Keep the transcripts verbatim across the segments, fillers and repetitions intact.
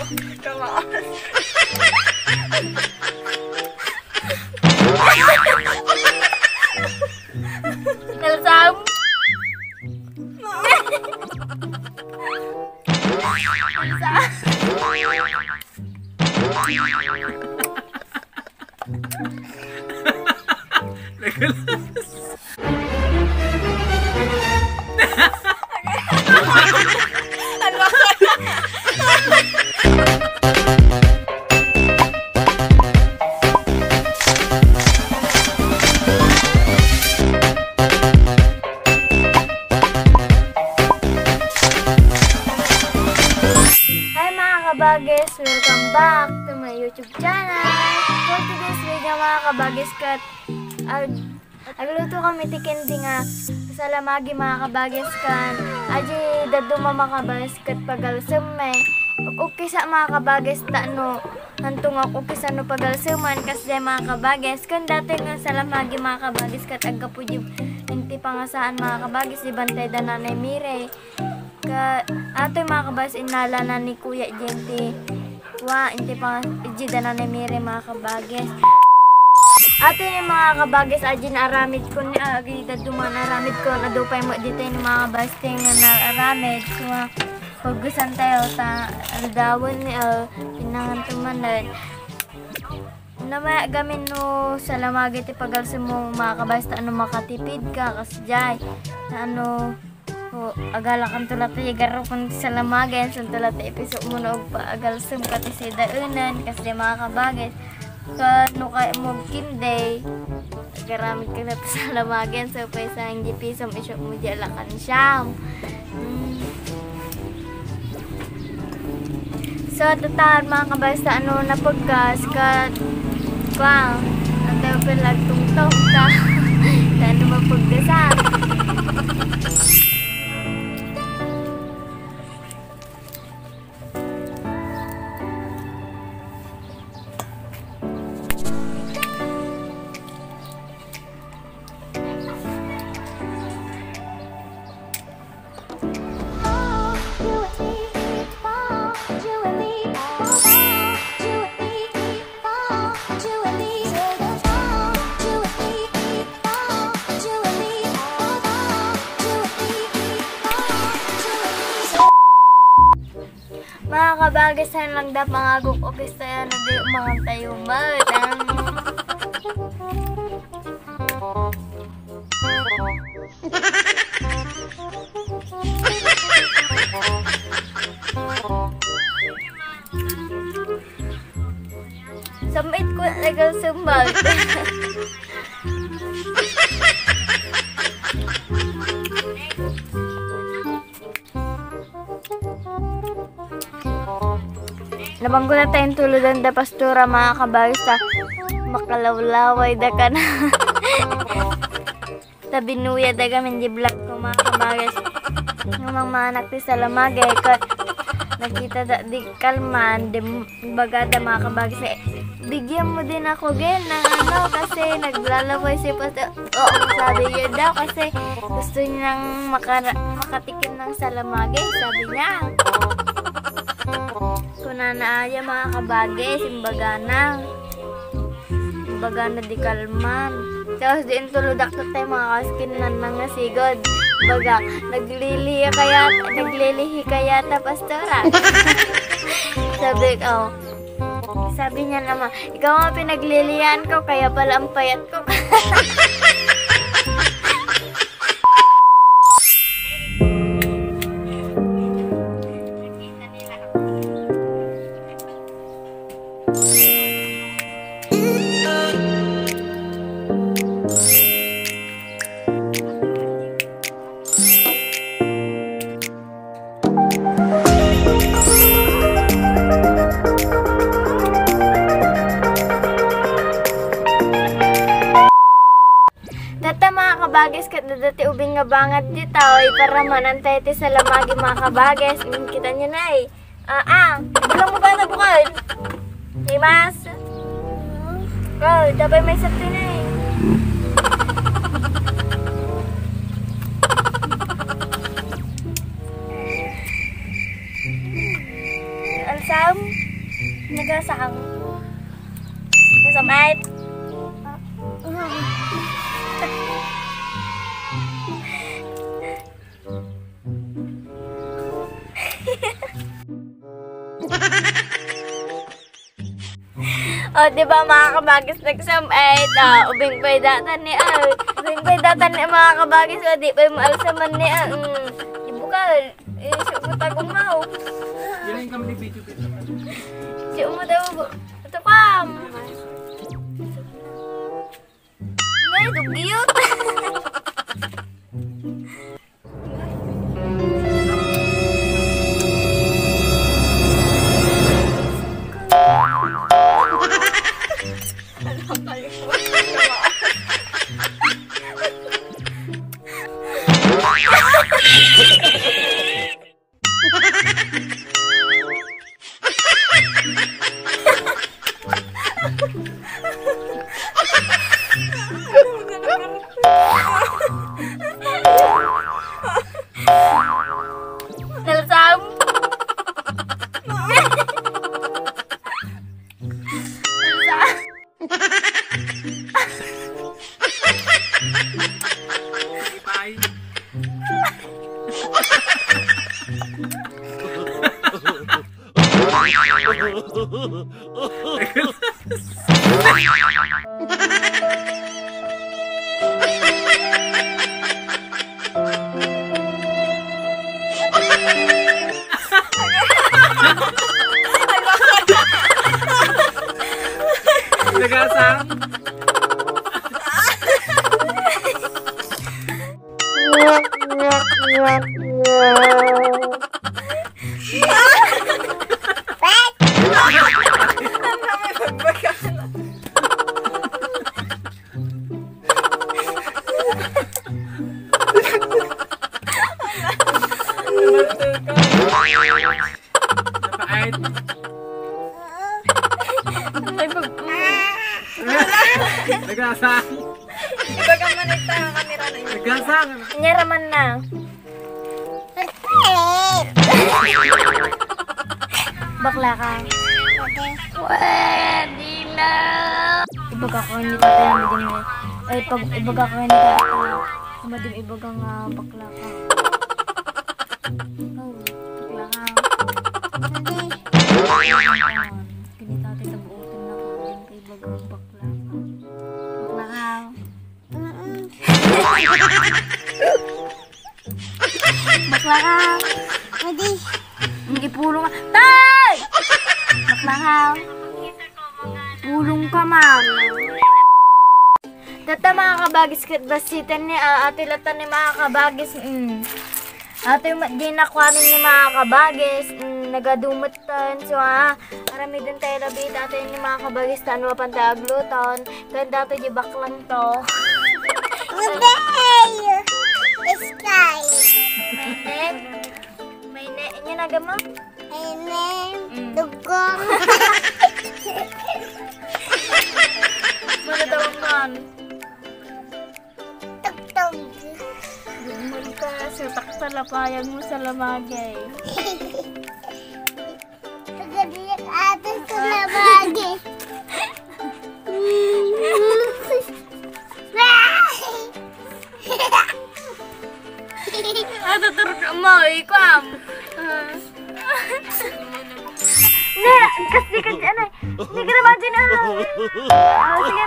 Kamaas. Nalsam. Nalsam. Hi, mga kabagis! Welcome back to my YouTube channel. For today's video, mga kabagis, ket ag-, agluto kami ti candy nga salamagi, mga kabagis, ken adi dadduma, mga kabagis, ket pagalsem mi. Uk-ukisa, mga kabagis, ta no, hanto nga uk-ukisa no pagalseman, kasdiay, mga kabagis, ken datoy nga salamagi, mga kabagis, ket aggapu idi, iti pangasaan, mga kabagis, idi bantay da Nanay Mire. Ka, atoy, mga kabagis, innalana ni Kuya Jente. Wa, iti pa, idi da Nanay Mire, mga kabagis. Atoy, mga kabagis, adi naaramidko ni, ah, agi dadduma naaramidko, adu pay met ditoy ni mga kabagis ti nga naaramid. So, ah, paggusan tayo, ta, aldawen ni, ah, pinangan tumanan. Namaya gamin no salamagi ti pagalsem mo, mga kabagis, ta no makatipid ka, kasdiay. Ta no, o, agalakan to latta ti garrupon ti salamagi, insan to latta ti ipiso mo no agpa-, agalsem ka ti sidaenan, kasdiay, mga kabagis. Ken no kayat mo agkinday, agaramid ka na ti salamagi, insan pay sa indi pisom, isu mo di alakan siam. Mm. So, tutan, mga kabagis, ta no napaggas, ket, kuan, atoy pay la agtungtong, ta, ta no mapaggasan. Mga kabagis, saan lang da pangaguk-uk, istorya na di umangan tayo, mat. Ang Samit ko legal sumbag. Nabanggo na tayong tuludan da pastora, mga kabagis, ta makalawlaway da ka na. Ta binuya da gamin di vlog ko, mga kabagis. Nga mangmanak ti salamagi, ket nakita da di kalman, di bagada, mga kabagis, eh, "Bigyan mo din ako, Gen, ng ano, kasi naglalaway si Pastor." Oo, sabi niya daw, kasi gusto niyang makara-, makatikim ng salamagi, sabi niya. Kunana aya, mga kabagis, imbagana. Imbagana di kalman. Tapos di intuludak to tayo, mga kaskin, nan nga sigod. Baga, naglilihi kaya, naglilihi kaya ta, pastora. Sabi ko, sabi niya naman, "Ikaw ang pinaglilihan ko, kaya pala ang payat ko." Data, mga kabagis, ket dada ti ubing nga bangat dita, o, iparamanan tayo ti salamagi, mga kabagis. Mm, kita niyo na, eh. Ah, ah. Bulang mo ba na bukal? Imas. Oh, tapay may sarti na, eh. Ansam? Nagasang. Nasamait. O, di ba, mga kabagis, nagsam-, ay, ito, ubing pay datan ni, ah, ubing pay datan ni, mga kabagis, o, di pay maalsaman ni, ah, mm, di bukal, eh, siya mo tagumaw. Yan ang kami ni video, video. Siya mo daw, ito, kam. Ay, dugyot. Nalsam. Nalsam. Ay. Nagasang. Napait. Ay, pag- Nagasang. Ibaga man ita, kamera na inyo. Nagasang. Inyara man na. Bakla ka. Pwede na. Ibaga ko ni tatay ang din eh. Ay, pag ibaga ko ni tatay. Madim ibaga nga bakla ka. Oh, bakla ka. Hindi. Kini tatay sa buotan na ko. Ibaga bakla ka. Bakla ka. Mm-mm. Bakla ka. Pwede. Hindi pulong ka. Tay! Bakla ka. Pulong ka, ma'am. Tatta, mga kabagis, ket bassitan ni, ah, ati latta ni, mga kabagis. Mm. Ati met di nakuanan ni, mga kabagis. Mm, nagadumet tan. So, ah, aramiden tayo labi, dati ni, mga kabagis, tan mapan tayo agluton. Tan dati di baklang to. Uday! Sky! Mainit. Mainit. Inya naga mo? Mainit. Mm. Dugong. Mana daw man? Tugtog. Gumul ka, sutak sa lapayag mo sa lamagay. Pagkadiyak ate sa lamagay. Ah, tuturog mo, ikuam. Ne, kasi, kasi, ano, hindi ka naman din, ano. Ah, sige.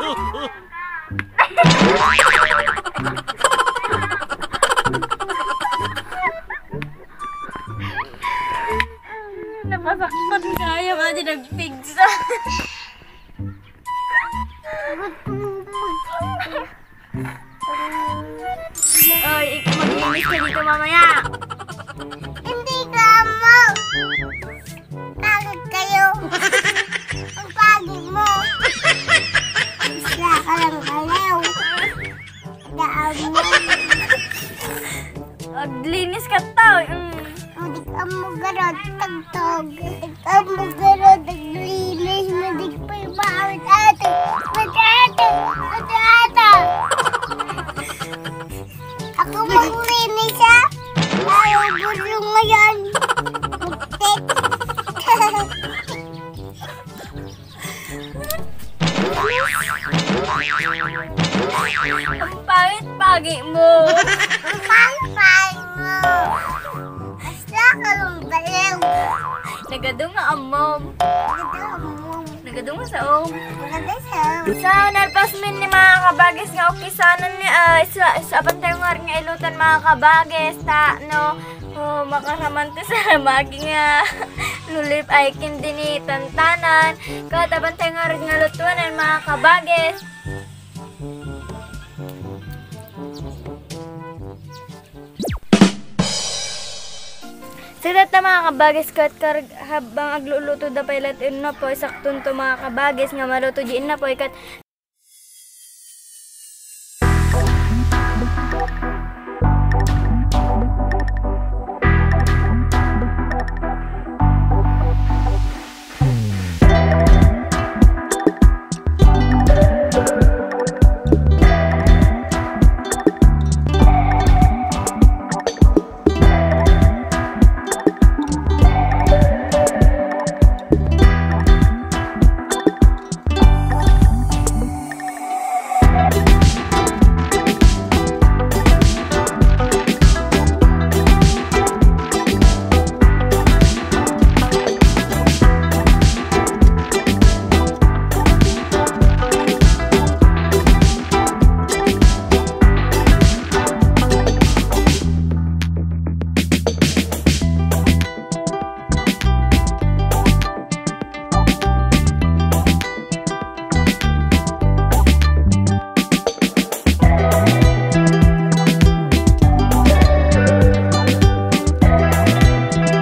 Napasaktan kaya ba di nagpigsa? Oy, ik-, maglinis ka dito mamaya. Hindi ka mo. Pagod kayo. Ang pagod mo. Isla ka lang kayo. Daan mo. Aglinis ka to. Mm. Madik ang mugarod, tagtog. Madik ang mugarod, naglinis. Madik pa yung mga ate. Ate, ate, ate, ate. Ako maglinis, ha? Ayaw, gulong ngayon. Magtik. Nagadu nga ammom. Nagadu ammom. Nagadu nga saom. Nagadu saom. So, nalpas mi ni mga kabagis nga ukisanan ni, ah, sa, sa abantay nga nga ilutan mga kabagis, ta, no, oh, makaraman to sa magi nga lulip ay kin din itantanan. Ket abantay nga nga lutuanan mga kabagis. Sitatta mga kabagis, ket kar-, habang agluluto da pay latta innapoy, sakto to mga kabagis nga maluto di innapoy, ket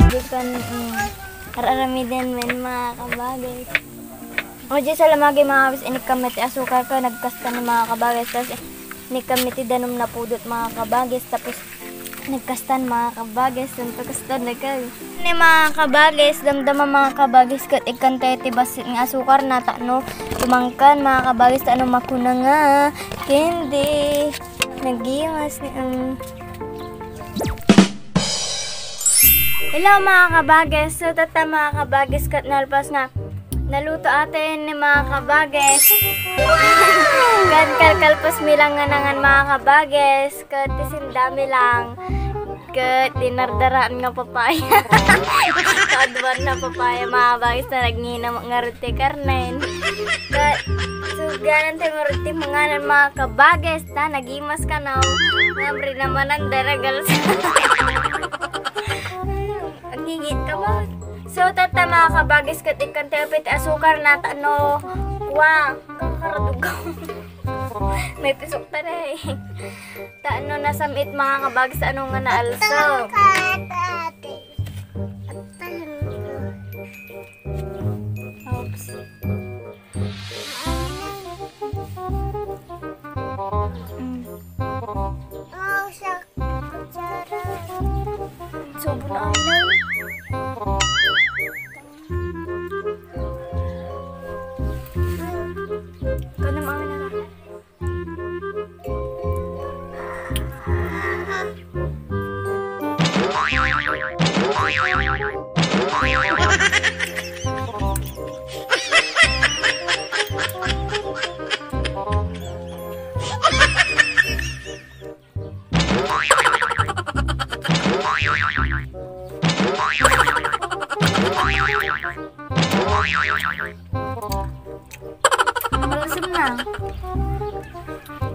Dikan, mm, ar-aramiden men, mga kabagis. O, di sa lamagi, mga kabagis, inikkan mi ti asukar ket nagkasta ni, mga kabagis. Tapos, inikkan mi ti danum na pudot, mga kabagis. Tapos, nagkastan, mga kabagis, tanto kasta na kay. Ni mga kabagis, damdama mga kabagis, ket ikkan tayo ti bassit nga asukar na ta no tumangkan, mga kabagis, ta no makuna nga candy. Nagimas ni, um, Hello, mga kabagis. So, tatta, mga kabagis, ket nalpas nga naluto atin ni mga kabagis. Ket kalkalpos mi lang nga nangan, mga kabagis. Ket ti sindami lang. Ket dinardaraan nga papaya. Kaadwan na papaya, mga kabagis, ta nagngina ngarud ti karnen. Ket suganan ti ngarud ti manganan, mga kabagis, ta nagimas kano. Ngamri naman ang daragal sa Ang ngingit ka ba? So, tatta, mga kabagis, ket ikkan tayo piti asukar na ta no. Wa, kakaradugaw. May pisok ta na eh. Ta no nasam-it, mga kabagis, ano nga naalso. Oops. Mm. Sobrang alam. Ikaw na, mga anak. Malsem na.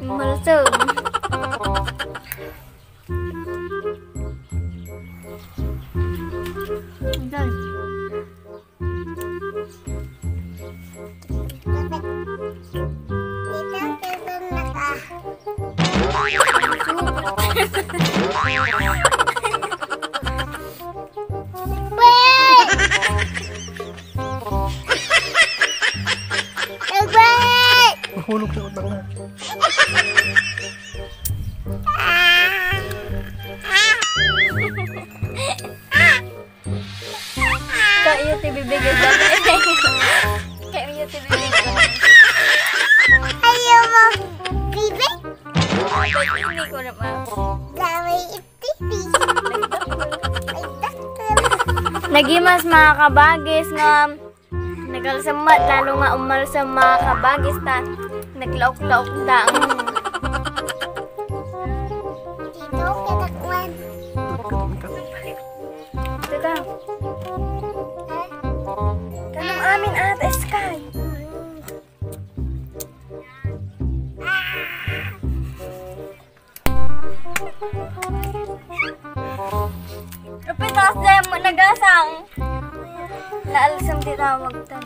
Malsem. Ayan. Nahulog sa utang na. Kayo ti bibig, dami. Kayo ti bibig. Ayaw mo, bibig? Hindi ko naman. Dami iti bibig. Ay, dakkel. Nagimas, mga kabagis, nga nagalsem met, lalo nga umalsem, mga kabagis, ta naglaok-laok da. Dito, kita kuwan. Ito ta. Naalsem ti tawag ta.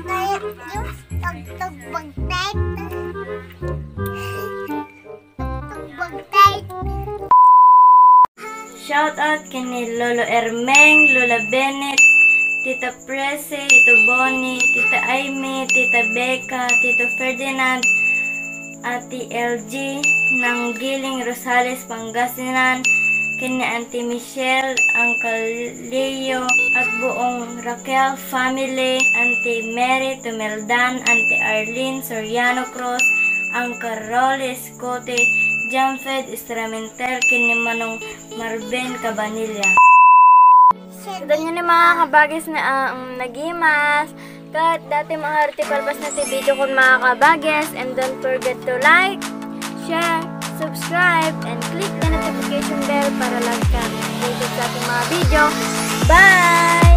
Kaya yung tugtog bagnet. Tugtog bagnet. Shout out ken ni Lolo Ermeng, Lola Benet, Tita Prese, Tito Boni, Tita Aimee, Tita Becca, Tito Ferdinand, Ate L G, Nanggiling Rosales, Pangasinan, ken ni Auntie Michelle, Uncle Leo, at buong Raquel family, Auntie Mary Tumeldan, Auntie Arlene Soriano Cruz, Uncle Rolly Escote, Jamfed Estramentel, ken ni Manong Marben Cabanilla. Kada nyo ni mga kabagis na, ah, um, nagimas. Ket dati maharti palpas na ti video kon mga kabagis. And don't forget to like, share, subscribe, and click the notification bell para lagi kami updated sa ating mga video. Bye!